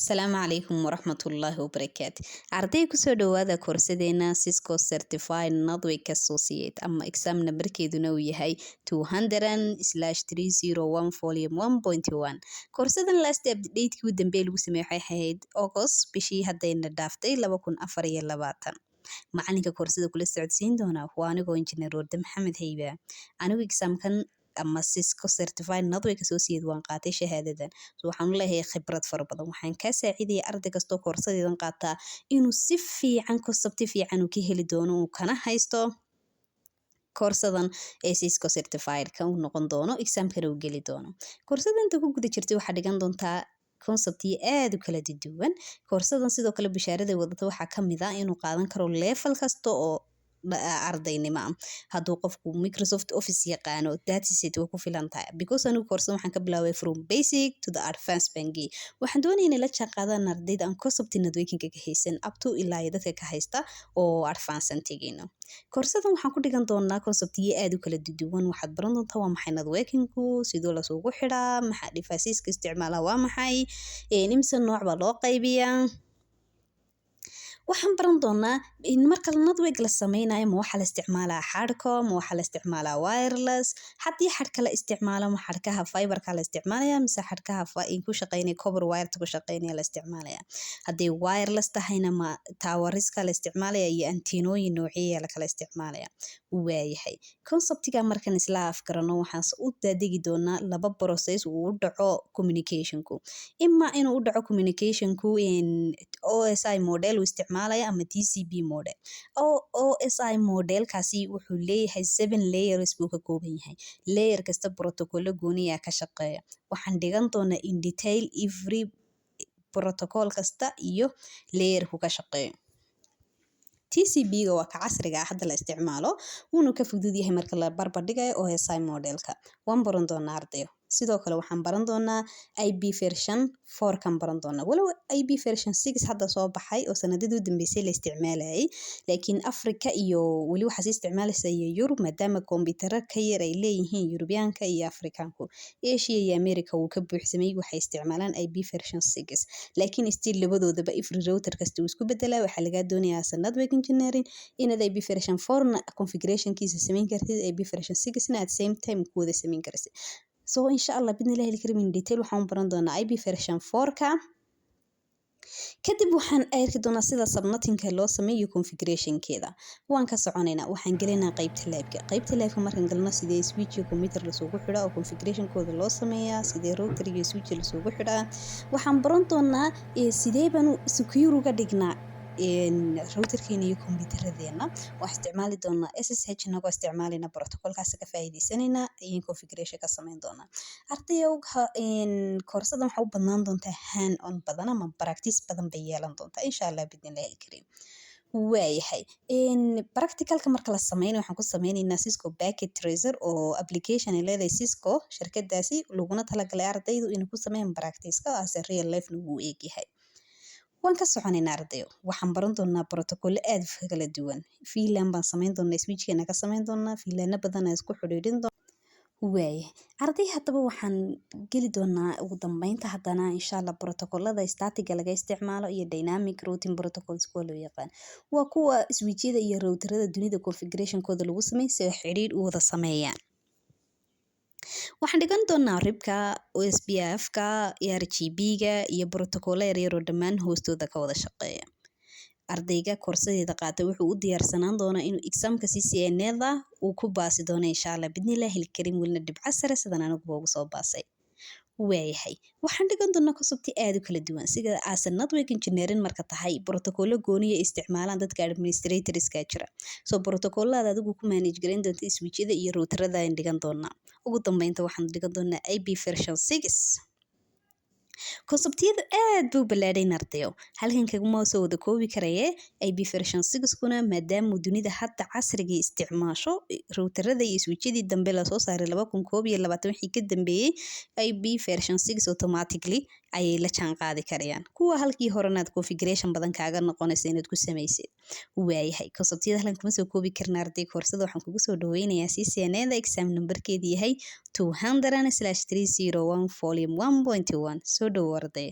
Asalaamu calaykum waraxmatullaahi wabarakaatu. Arday, kusoo dhawaada koorsadeena Cisco Certified Network Associate ama exam numberkeeduna uu yahay 200/301 volume 1.1. Koorsadan last update-kii u dambeeyay lagu sameeyay waxay ahayd August, bishii haddayna dhaaftay, 2024. Macalinka koorsada kula socodsiin doona waa anigoo Injineer Warde Maxamed Hayba. Anigu examkan ama Cisco Certified Network Associate waan qaatay shahaadadan, so waxaan u leeyahay khibrad fara badan. Waxaan kaa saacidaya arday kastoo koorsadeedan qaataa inuu si fiican concept fiican uu ka heli doono, uu kana haysto koorsadan ee Cisco Certified ka uu noqon doono, examkana uu geli doono. Koorsada inta ku guda jirtay waxaa dhigan doontaa conceptiyo aad u kala duwan. Koorsadan sidoo kale bishaarada wadata waxaa kamid ah inuu qaadan karo level kasta oo ardaynimo ah. Hadduu qofku Microsoft Office yaqaano, that's it, way ku filan tahay, because anigu koorsada waxaan ka bilaabay from basic to the advanced bangi. Waxaan doonaya inay la jaan qaadaan ardayda aan concept networking ka haysan up to ilaa iyo dadka ka haysta oo advance aan tegayno. Koorsadan waxaan ku dhigan doonaa conceptiyo aad u kala duwan. Waxaad baran doontaa waa maxay networkingku, sidoo lasugu xidhaa, maxaa deviceska isticmaala, waa maxay, imse nooc baa loo qaybiyaa. Waxaan baran doonaa in marka network la sameynayo, ma waxaa la isticmaalaa xadhko, ma waxaa la isticmaalaa wireless? Haddii xadhka la isticmaalo, ma xadhkaha fiberka la isticmaalaya mise xadhkaha ku shaqeynaya copper wireta ku shaqeynaya la isticmaalaya? Haddii wireless tahayna, ma towerska la isticmaalaya iyo antenooyin noocyeya la kala isticmaalaya? Waayahay, conceptiga markan isla afgarano, waxaan u daadegi doonaa laba process uu u dhaco communicationku: ima inuu u dhaco communicationku OSI model uu isticmaalaya ama TCP model. OSI modelkaasi wuxuu leeyahay seven layers buu ka kooban yahay. Layer kasta protocolo gooniyaa ka shaqeeya. Waxaan dhigan doonaa in detail every protocol kasta iyo layerku ka shaqeeyo. TCP-ga waa ka casriga ah hadda la isticmaalo, wuuna ka fudud yahay marka la barbar dhigayo OSI modelka. Waan baran doonaa, ardayo. Sidoo kale waxaan baran doonaa IP version 4 kan baran doonaa, walow IP version 6 hadda soo baxay oo sanadadii u dambeysay la isticmaalayay, laakiin Africa iyo weli waxaa sii isticmaalaysa iyo Yurub, maadaama kombiyuutarro ka yar ay leeyihiin Yurubiyaanka iyo Afrikaanku. Asia iyo America wuu ka buuxsamay, waxay isticmaalaan IP version 6, laakiin still labadoodaba every router kasta uu isku bedelaa. Waxaa lagaa doonayaa as a network engineering inaad IP version 4 na configurationkiisa samayn kartid, IP version 6 na at same time ku wada samayn kartid. So insha Allah bidnillahi alkarim, in detail waxaan u baran doonaa IP version 4 ka. Kadib waxaan arki doonaa sida subnettingka loo sameeyo, configurationkeeda. Waan ka soconaynaa, waxaan gelinaa qaybta labka. Qaybta labka markaan galno, sidee switch iyo computer lasugu xidhaa oo configurationkooda loo sameeyaa, sidee router iyo switch lasugu xidhaa. Waxaan baran doonaa sidee baan secure uga dhignaa routerkeena iyo kombiyuutaradeena. Waxaan isticmaali doonaa SSH, inagoo isticmaalayna protocolkaas ka faa'iidaysanayna ayaan configuration ka samayn doonaa. Ardayow, koorsadan waxaa u badnaan doontaa hand on badan ama practice badan bay yeelan doontaa, insha Allah bidnillahi alkariim. Waayahay, practicalka marka la sameynayo, waxaan ku sameyneynaa Cisco Packet Tracer oo application ay leedahay Cisco shirkadaasi, laguna talagalay ardaydu inay ku sameeyaan practice-ka as a real life lagu eegyahay. Waan ka soconaynaa, ardayo. Waxaan baran doonaa protocollo aad u kala duwan. VLAN baan samayn doonaa, switchkeena ka samayn doonaa, VLANo badan aan isku xidhiidhin doonaa. Waayahay arday, haddaba waxaan geli doonaa ugu dambeynta haddana, insha Allah, protocolada staticga laga isticmaalo iyo dynamic routing protocols kuwa loo yaqaan. Waa kuwa switchyada iyo routerada dunida configurationkooda lagu sameeyo si ay xidhiidh u wada sameeyaan. Waxaan dhigan doonaa RIPka, OSPF-ka, EIGRP-ga iyo protocolo yaryar oo dhammaan hoostooda ka wada shaqeeya. Ardayga koorsadeeda qaata wuxuu u diyaarsanaan doonaa inuu examka CCNA-da uu ku baasi doono, insha Allah bidnillahi alkarim, welina dhibco sare sidan aniguba ugu soo baasay. Waayahay, waxaan dhigan doonaa concept aad u kala duwan sida as a network engineering marka tahay, protocolo gooniya isticmaalaan dadka administratorska jira. So protocolada adigu ku manage gareyn doonta switchyada iyo routerada ayaan dhigan doonaa. Ugu dambeynta waxaan dhigan doonaa IP version 6. Conceptiyadu aad buu ballaadhan, ardayo, halkan kaguma soo wada koobi karaye. IP version 6 kuna maadaama dunida hadda casrigii isticmaasho routerada iyo switchyadii dambe lasoo saaray 2021 wixii ka dambeeyey, IP version 6 automatically ayay la jaan qaadi karayaan. Kuwa halkii horena aad configuration badan kaaga noqonaysa inaad ku samaysid. Waayahay, conceptiyada halkan kuma soo koobi karna, arday. Koorsada waxaan kugu soo dhaweynayaa CCNA-da, exam numberkeedu yahay 200/301 volume 1.1. Soo dhowo, arday.